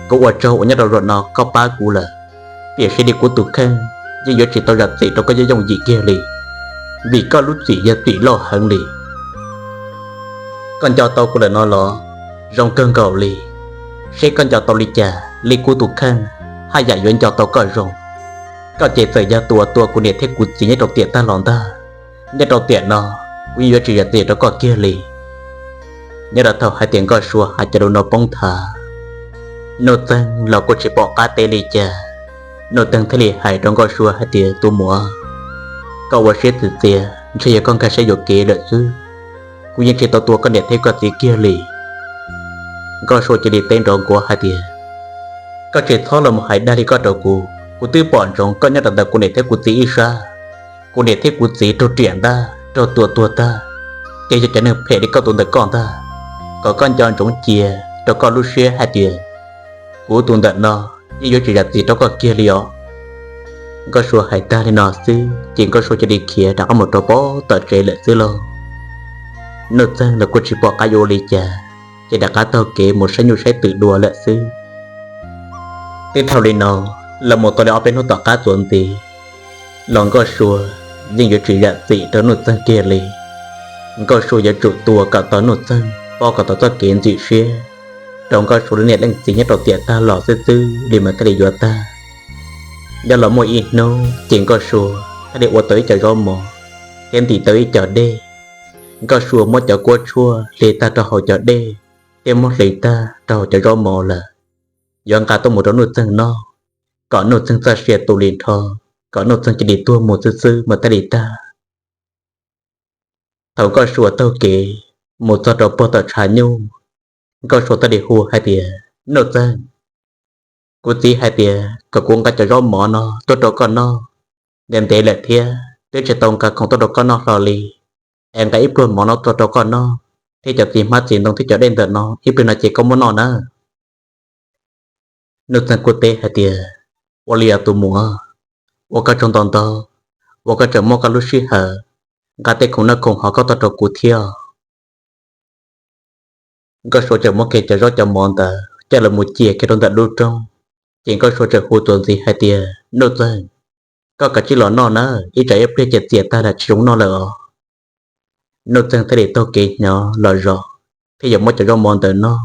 Kuv ua tsaug uas nyob rau zaum no koj pab kuv lawm, tiam sis li kuv tus kheej yeej yuav tsis tau zam txim rau koj yooj yooj yim kiag li, vim koj lub txim yog txim loj heev li. Koj nco tau kuv lawm no los? Zoo kawg nkaus li. Seb koj nco tau li cas li kuv tus kheej haj yam yuav nco tau koj zoo. Koj ces txawm yog tus uas tua kuv niam thiab kuv txiv nyob rau tiam tag los ntag, nyob rau tiam no kuv yeej yuav tsis zam txim rau koj kiag li. Nyob rau thaum hais tias Nkauj Sua hais cov lus no poob nthav, Nuj Txeeg los kuj tsis pom qab teb li cas. Nuj Txeeg thiaj li hais rau Nkauj Sua hais tias, Tus muam, koj ua siab txim txias, ntshe yog koj nkag siab yuam kev lawm xwb. Kuv yeej tsis tau tua koj niam thiab koj txiv kiag li. Nkauj Sua cia li teb nrov nkuav hais tias, Koj tsis txhob los mus hais dag li koj rau kuv. Kuv twb pom ntsoov koj nyob rau ntawm kuv niam thiab kuv txiv ib sab. Kuv niam thiab kuv txiv raug riam ntag, raug tua tuag tag, ces yog cov neeg phem li koj tus ntawm koj ntag. Kom koj nco ntsoov cia rau koj lub siab hais tias, kuv tus ntawm no yeej yuav tsis zam txim rau koj kiag li os. Nkauj Sua hais tag li no xwb ces Nkauj Sua cia li khiav rov qab mus rau pem tom tsev lawm xwb lauj. Nuj Txeeg los kuj tsis pom qab yuav ua li cas, ces rov qab taug kev mus saib nyuj saib twm dua lawm xwb. Twb thaum li no, los mus tau li ob peb hnub tom qab txuas ntxiv, los Nkauj Sua yeej yuav tsis zam txim rau Nuj Txeeg kiag li. Nkauj Sua yuav tsum tua kom tau Nuj Txeeg, pom kom tau txoj kev ntxim siab rau Nkauj Sua lub niam leej txiv nyob rau tiam tag los xwb xwb li mas thiaj li yuav tag. Nyob los muaj ib hnub ces Nkauj Sua thiaj li ua tau ib co zaub mov thiab ntim tau ib co dej. Nkauj Sua muab cov kuab tshuaj hliv tag rau hauv cov dej thiab muab hliv tag rau hauv cov zaub mov lawm, yuav nqa tuaj mus rau Nuj Txeeg noj, kom Nuj Txeeg txoj sia tu li nrho, kom Nuj Txeeg cia li tuag mus xwb xwb mas thiaj li tag. Thaum Nkauj Sua taug kev mus txog rau puag tom tshav nyuj, Nkauj Sua thiaj li hu hais tias, Nuj Txeeg, kuv txiv hais tias kom kuv nqa cov zaub mov no tuaj rau koj noj, ntev ntev lawm thiab twb tsis tau nqa khoom tuaj rau koj noj hlo li, es nqa ib pluag mov no tuaj rau koj noj thiab cov txiv hmab txiv ntoo thiab cov dej ntawm no ib pliag no ces koj muab noj nawb. Nuj Txeeg kuj teb hais tias, Ua li os tus muam, ua koj tsaug ntau ntau uas koj tseem muab koj lub sij hawm nqa tej khoom noj khoom haus koj tuaj rau kuv thiab. Nkauj Sua tseem muab kiag cov zaub cov mov ntawd coj los mus cia kiag rau ntawm lub rooj, ces Nkauj Sua tseem hu txuas ntxiv hais tias, Nuj Txeeg, koj kav tsij los noj nawb, ib tsam ib pliag ces txias tag lawm tsis zoo noj lawm os. Nuj Txeeg thiaj li taug kev hnyo los zov thiab yuav muab cov zaub mov ntawd noj.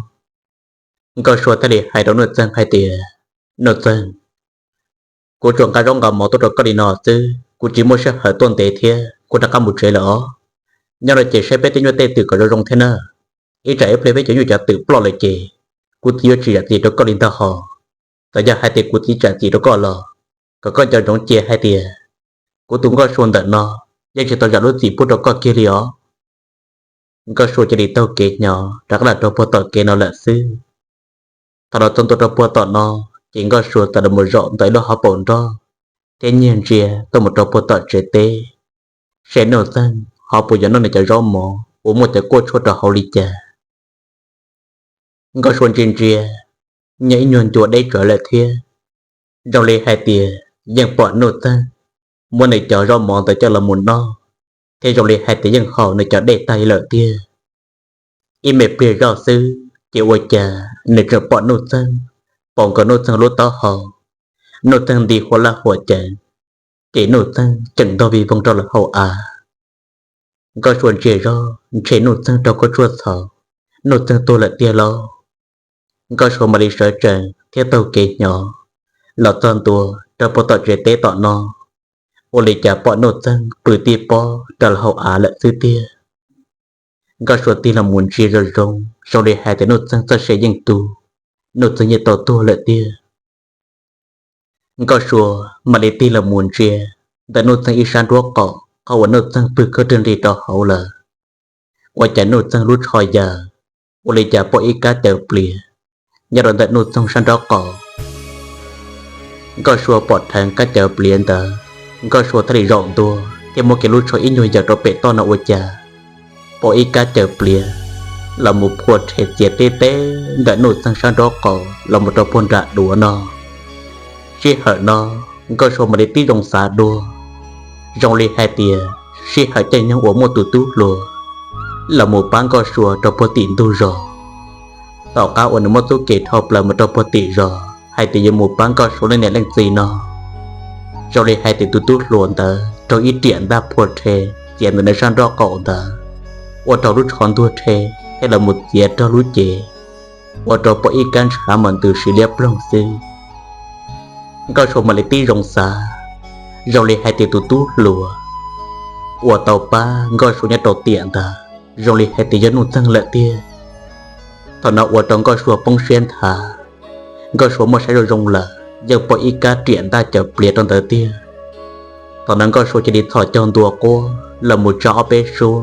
Nkauj Sua thiaj li hais rau Nuj Txeeg hais tias, Nuj Txeeg, kuv tsuas nqa zaub nqa mov tuaj rau koj li no xwb, kuv tsis muaj sij hawm tuaj ntev thiab, kuv rov qab mus tsev lawm os. Nyob no ces saib peb tej nyuj tej twm kom zoo zoo thiab na. Ib tsam ib pliag peb cov nyuj cov twm ploj lawm ces kuv txiv yuav tsis zam txim rau koj li ntag hos. Txawm yog hais tias kuv txiv zam txim rau koj los, kom koj nco ntsoov cia hais tias kuv tus Nkauj Sua ntawm no yeej tsis tau zam lub txim pub rau koj kiag li os. Nkauj Sua cia li taug kev hnyo rov qab los rau puag tom kev no lawm xwb. Thaum los txog ntua rau puag tom no, ces Nkauj Sua txawm los mus zaum ntawm ib lub hauv paus nroj thiab nyiag ntsia tuaj mus rau puag tom tsev teb, saib Nuj Txeeg ho puas yuav noj nws cov zaub mov uas muaj cov kuab tshuaj rau hauv li cas. Nkauj Sua ntsia ntsia, nyob ib nyuag ncua deb tsawv lawm thiab, zoo li hais tias yeej pom Nuj Txeeg muab nws cov zaub mov ntawd coj los mus noj, thiab zoo li hais tias yeej haus nws cov dej tag li lawm tiag. Ib me pliag zoj xwb ces ua cas nws tseem pom Nuj Txeeg pom nkaus Nuj Txeeg lub taub hau, Nuj Txeeg nti huam laj huam ceev, ces Nuj Txeeg tseem ntog vij voog rau lawm hauv av. Nkauj Sua ntsia zog ntshe Nuj Txeeg raug kuab tshuaj txhaum, Nuj Txeeg tuag lawm tiag lauj. Nkauj Sua mam li sawv tsees thiab taug kev hnyo los txog ntua rau puag tom tsev teb tom no, ua li cas pom Nuj Txeeg pw tij pob rau lawm hauv av lawm xwb tiag. Nkauj Sua tig los mus ntsia zoo zoo, zoo li hais tias Nuj Txeeg txoj sia yeej tu, Nuj Txeeg yeej tau tuag lawm tiag. Nkauj Sua mam li tig los mus ntsia ntawm Nuj Txeeg ib sab nraub qaum qhov uas Nuj Txeeg pw khawb rwg nrig rau hauv lawm, ua cas Nuj Txeeg lub tsho yaws, ua li cas pom ib kab cawv pliav nyob rau ntawm Nuj Txeeg sab nraub qaum. Nkauj Sua pom dheev kab cawv pliav ntawd, Nkauj Sua thiaj li zaum ntua thiab muab kiag lub tsho ib nyuag yaws rau pem toj no ua cas pom ib kab cawv pliav los mus phua rhe txiav teb teb ntawm Nuj Txeeg sab nraub qaum los mus rau puag nram duav no. Sij hawm no Nkauj Sua mam li tib zoo xav dua, zoo li hais tias sij hawm caij nyoog uas muaj tus tub hluas los mus pab Nkauj Sua rau puag tim ntug zos. Tom qab uas nws muab txoj kev dhau plaws mus rau puag tim zos hais tias yuav mus pab Nkauj Sua leej niam leej txiv no, zoo li hais tias tus tub hluas ntawd raug ib riam ntaj phua rhe txiav ntawm nws sab nraub qaum ntawd, ua rau lub tsho ntuag rhe thiaj los mus txiav raug lub cev, ua rau pom ib kab ntshav mas ntws si liab ploog xwb. Nkauj Sua mam li tib zoo xav, zoo li hais tias tus tub hluas uas tau pab Nkauj Sua nyob rau tiam ntawd zoo li hais tias yog Nuj Txeeg lawm tiag. Thaum no ua rau Nkauj Sua poob siab nthav. Nkauj Sua muab saib zoo zoo lawm yeej pom ib kab riam ntaj cov pliav rau ntawd tiag. Thaum no Nkauj Sua cia li txhos caug ntua quab los mus tsa ob peb suab,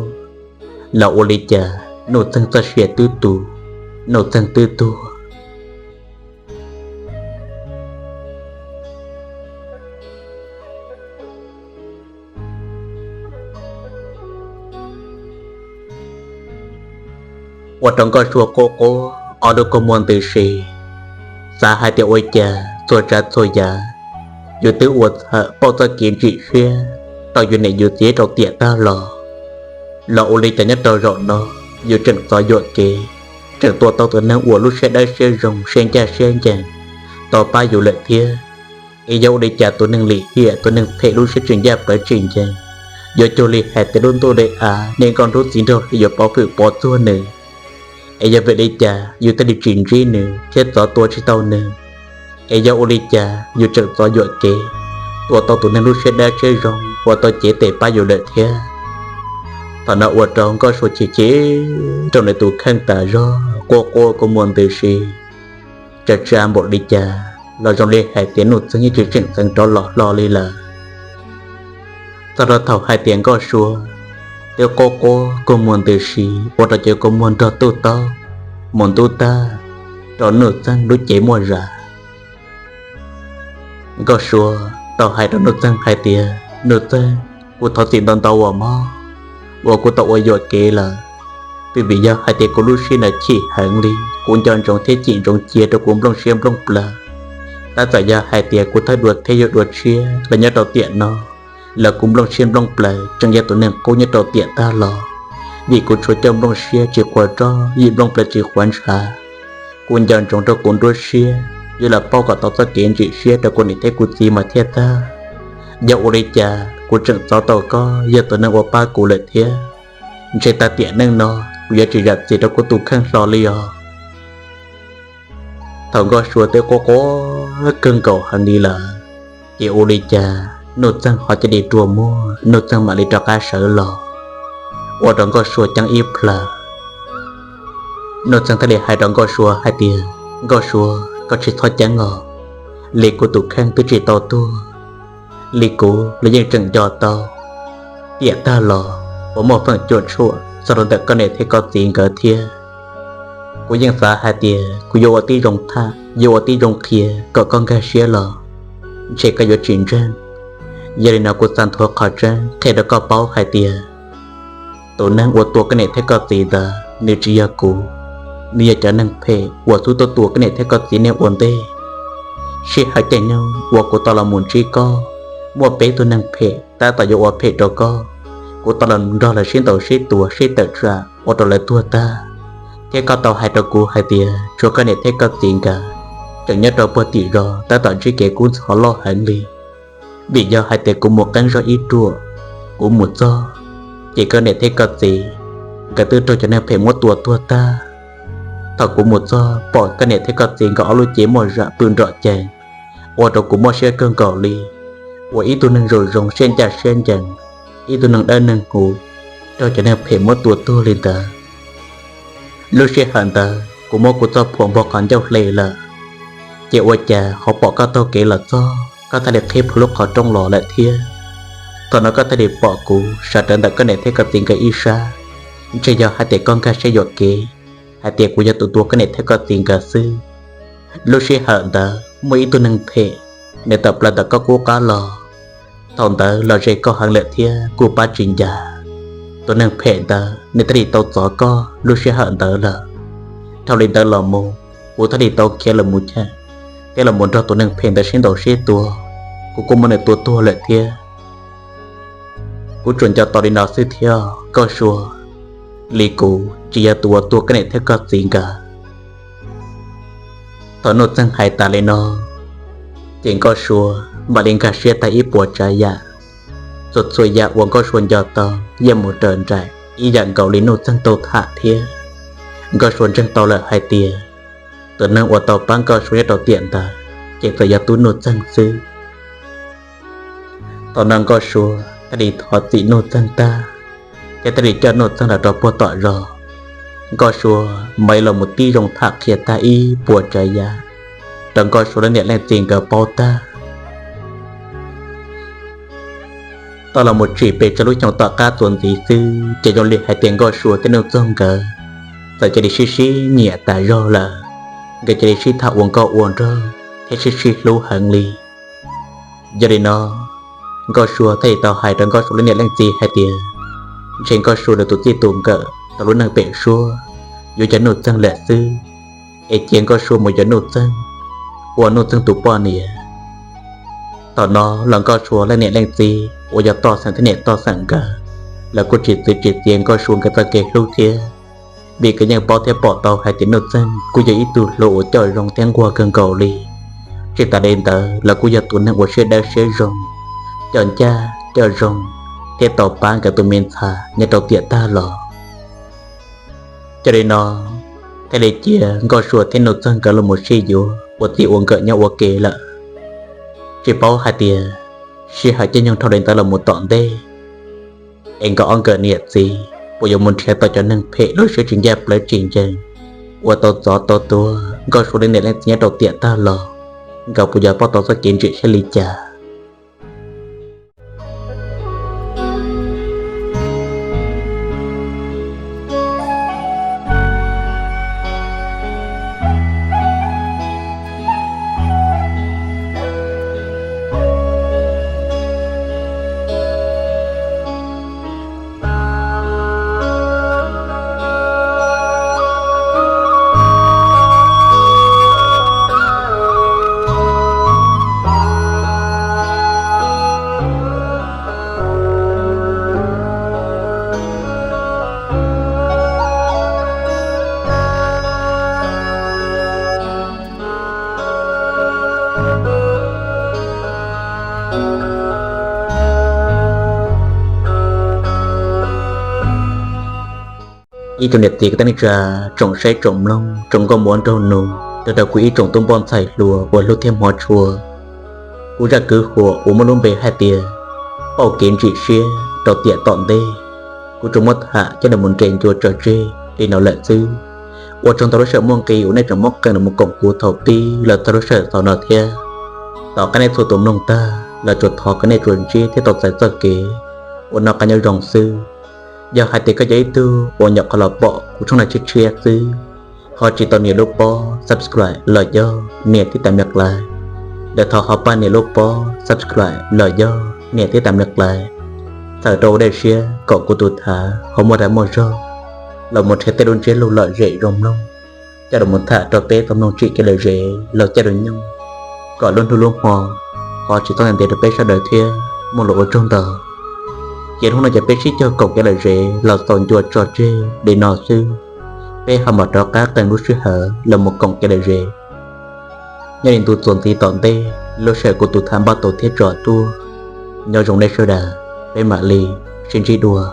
los ua li cas Nuj Txeeg txoj sia twb tu, Nuj Txeeg twb tuag. Ua rau Nkauj Sua quaj quaj ob lub kua muag ntws si, xav hais tias ua cas txhua tsav txhua yam yus twb ua txhawm pauj txoj kev ntsim siab rau yus niam yus txiv rau tiam tag los, los ua li cas nyob rau zaum no yus tseem txov yuam kev, tseem tua tau tus neeg uas lub siab dawb siab zoo siab ncaj siab ncees tau pab yus lawm thiab. Es yog ua li cas tus neeg lim hiam tus neeg phem lub siab tsis ncaj plawv tsis ncees, yuav cuag li hais tias lub ntuj dej av niaj nkauj nrub txiv nraug hli yuav pov hwm pov txuag nws? Es yog vim li cas yus thiaj li tsis ntsib nws thiab txov tua tsis tau nws? Es yog ua li cas yus tseem txov yuam kev tua tau tus neeg lub siab dawb siab zoo uas tau cev tes pab yus lawm thiab? Thaum no ua rau Nkauj Sua chim chim rau nws tus kheej tas zog, quaj quaj kua muag ntws si, tsa tsa npaum li cas los zoo li hais tias Nuj Txeeg yeej tsis tseem txeev rov los hlo li lawm. Txog rau thaum hais tias Nkauj Sua twb quaj quaj kua muag ntws si ua rau cov kua muag nrog tuj taub mus ntub tag rau Nuj Txeeg lub cev muaj zam. Nkauj Sua tau hais rau Nuj Txeeg hais tias, Nuj Txeeg, kuv thov txim ntau ntau os mog, uas kuv tau ua yuam kev lawm. Twb vim yog hais tias kuv lub siab ntawd chim heev li, kuv nco ntsoov thiab chim ntsoov cia rau kuv nplooj siab nplooj plawv. Tab txawm yog hais tias kuv thawj dua thiab yug dua tshiab los nyob rau tiam no, los kuv nplooj siab nplooj plawv tseem yog tus neeg qub nyob rau tiam tag los, vim kuv tshuav cov nplooj siab tsis quav roj, yim nplooj plawv tsis quav ntshav. Kuv nco ntsoov rau kuv nruab siab yuav los pauj kom tau txoj kev ntsim siab rau kuv niam thiab kuv txiv mas thiaj tag. Yog ua li cas kuv tseem txov tau koj yog tus neeg uas pab kuv lawm thiab? Ntshe tag tiam neej no kuv yuav tsis zam txim rau kuv tus kheej hlo li os. Thaum Nkauj Sua twb quaj quaj kawg nkaus heev li lawm, ces ua li cas Nuj Txeeg ho cia li rua muag, Nuj Txeeg mam li rov qab sawv los, ua rau Nkauj Sua ceeb ib plhaw. Nuj Txeeg thiaj li hais rau Nkauj Sua hais tias, Nkauj Sua, koj tsis txhob ceeb os, li kuv tus kheej twb tsis tau tuag, li kuv los yeej tseem nco tau tiam tag los uas muaj feem cuam tshuam txog rau ntawm koj niam thiab koj txiv nkawd thiab. Kuv yeej xav hais tias kuv yuav ua tib zoo tham, yuav ua tib zoo qhia kom koj nkag siab los ntshe koj yuav tsis ntseeg. Yog li no kuv xav nthuav qhov tseeb qhia rau koj paub hais tias tus neeg uas tua koj niam thiab koj txiv ntawd nws tsis yog kuv, nws yog cov neeg phem uas xub tuaj tua koj niam thiab koj txiv niaj ua ntej. Sij hawm caij nyoog uas kuv tau los mus ntsib koj, muaj peb tug neeg phem tab tom yuav ua phem rau koj, kuv tau los nrog lawv sib ntaus sib tua sib tawm tsam ua rau lawv tuag tag, thiab koj tau hais rau kuv hais tias tshuav koj niam thiab koj txiv nkawd tseem nyob rau puag tim zos tab tom ntsib kev kub ntxhov loj heev li. Vim yog hais tias kuv mus qeeb zog ib ruam, kuv mus txog, ces koj niam thiab koj txiv nkawd twb raug cov neeg phem muab tua tuag tag. Thaum kuv mus txog pom koj niam thiab koj txiv nkawd ob lub cev muaj zam pw nrom cees, ua rau kuv mob siab kawg nkaus li, uas ib tug neeg zoo zoo siab ncaj siab ncees, ib tug neeg dawb neeg huv raug cov neeg phem muab tua tuag li ntawd. Lub sij hawm ntawd kuv muab kuv txoj phuam npog qhov ncauj hle lawm, ces ua cas ho pom koj taug kev los txog, koj thiaj li qhib plho lub qhov rooj los lawm thiab. Thaum no koj thiaj li pom kuv sawv rawv ntawm koj niam thiab koj txiv nkawd ib sab, ntshe yog hais tias koj nkag siab yuam kev hais tias kuv yog tus tua koj niam thiab koj txiv nkawd xwb. Lub sij hawm ntawd muaj ib tug neeg phem, nws tawm plaws ntawm koj qub qab los, thaum ntawd los ze koj heev lawm thiab kuj pab tsis ncaj. Tus neeg phem ntawd nws thiaj li tau txov koj lub sij hawm ntawd lawm. Dhau li ntawd los mus, kuv thiaj li tau khiav los mus chais thiab los mus nrog tus neeg phem ntawd sib ntaus sib tua, kuv kuj muab nws tua tuag lawm thiab. Kuv tsuas nco tau li no xwb thiab Nkauj Sua, li kuv tsis yog tus uas tua koj niam thiab koj txiv nkawd. Thaum Nuj Txeeg hais tas li no, ces Nkauj Sua mam li nkag siab tag ib puas tsav yam. Txhua txhua yam uas Nkauj Sua nco tau yeej mus raws nraim ib yam nkaus li Nuj Txeeg tau tham thiab. Nkauj Sua ntseeg tau lawm hais tias tus neeg uas tau pab Nkauj Sua nyob rau tiam ntawd ces txawm yog tub Nuj Txeeg xwb. Thaum no Nkauj Sua thiaj li thov txim Nuj Txeeg tag, thiab thiaj li coj Nuj Txeeg los rau puag tom zos. Nkauj Sua mam li los mus tib zoo tham qhia tag ib puas tsav yam rau Nkauj Sua leej niam leej txiv nkawd paub tag. Tau los mus tsim pes tsawg lub xyoo tom qab txuas ntxiv xwb ces zoo li hais tias Nkauj Sua thiab Nuj Txeeg nkawd txawm cia li sib sib nyiam tas zog lawm. Nkawd cia li sib tham ua nkauj ua nraug thiab sib sib hlub heev li. Yog li no, Nkauj Sua thiaj li tau hais rau Nkauj Sua leej niam leej txiv hais tias ntshe Nkauj Sua lawv tus txij tus nkawm tau lub neej pem suab yuav yog Nuj Txeeg lawm xwb, es cia Nkauj Sua mus yuav Nuj Txeeg ua Nuj Txeeg tus poj niam. Thaum no los Nkauj Sua leej niam leej txiv uas yog Toj Xeem thiab niam Toj Xeem nkawd, lawv kuj tsis txwv tsis txiav Nkauj Sua nkawd txoj kev hlub thiab, vim nkawd yeej paub thiab pom tau hais tias Nuj Txeeg kuj yog ib tug hluas uas coj zoo thiab nquag kawg nkaus li. Tsis tas li ntawd los kuj yog tus neeg uas siab dawb siab zoo, coj ncaj coj zoo, thiab tau pab nkawd tus me ntxhais nyob rau tiam tag los. Yog li no, thiaj li cia Nkauj Sua thiab Nuj Txeeg nkawd los mus sib yuav ua txij ua nkawm nyob ua ke lawm. Tsis paub hais tias sij hawm caij nyoog dhau li ntawd los mus tom ntej, es nkawd ob nkawm niam txiv puas yuav mus nrhiav tau cov neeg phem lub siab tsis ncaj plawv tsis ncees uas tau txov tau tua Nkauj Sua leej niam leej txiv nyob rau tiam tag los, nkawd puas yuav pom tau txoj kev ntsim siab li cas. Ib tsoom niam txiv kwv tij neej tsa, tsoom saib tsoom mloog, tsoom nkauj muam nraug nus, rau rau kuv ib tsoom tub npoj ntxhais hluas uas hlub thiab hmov tshua. Kuv zaj kwv huam uas muaj lub npe hais tias pauj kev ntsim siab rau tiam tom ntej, kuv tsuas muab tham coj los nres ncua tso tseg li no lawm xwb. Ua tsaug ntau lub sij hawm muaj nqis uas nej tseem muab qee los koom kuv thaum pib los txog lub sij hawm xaus no thiab. Tom qab nej txhua tus mloog tag los tsuas thov kom nej tsuas ntsib thiab tau txais txoj kev uas noj qab nyob zoo xwb. Yog hais tias koj yog ib tug uas nyuam qhuav los pom kuv tshooj no tshiab tshiab xwb, ho tsis tau nias lub pob subscribe los yog nias tib tas me qlais, lawm thov ho pab nias lub pob subscribe los yog nias tib tas me qlais, txhawm rau ua dej siab kom kuv tus thav ho muaj dag muaj zog los mus nrhiav tej lub ntsiab lus lom zem zoo mloog coj los tham rau peb tau mloog tsim kev lom zem los coj los nyob, kom lub hnub lub hmo ho tsis txhob ntev rau peb sawv daws thiab muaj lus ua tsaug ntau. Ces hnub no ces peb sib cog koom kev lom zem los txaus ncua tso tseg li no xwb. Peb ho mam rov qab qee lub sij hawm los mus koom kev lom zem nyob li ntu txuas ntxiv tom ntej, lub sij hawm kuv tus thav npaj tau thiab tso tuaj. Nyob zoo nej sawv daws, peb mam li sib ntsib dua.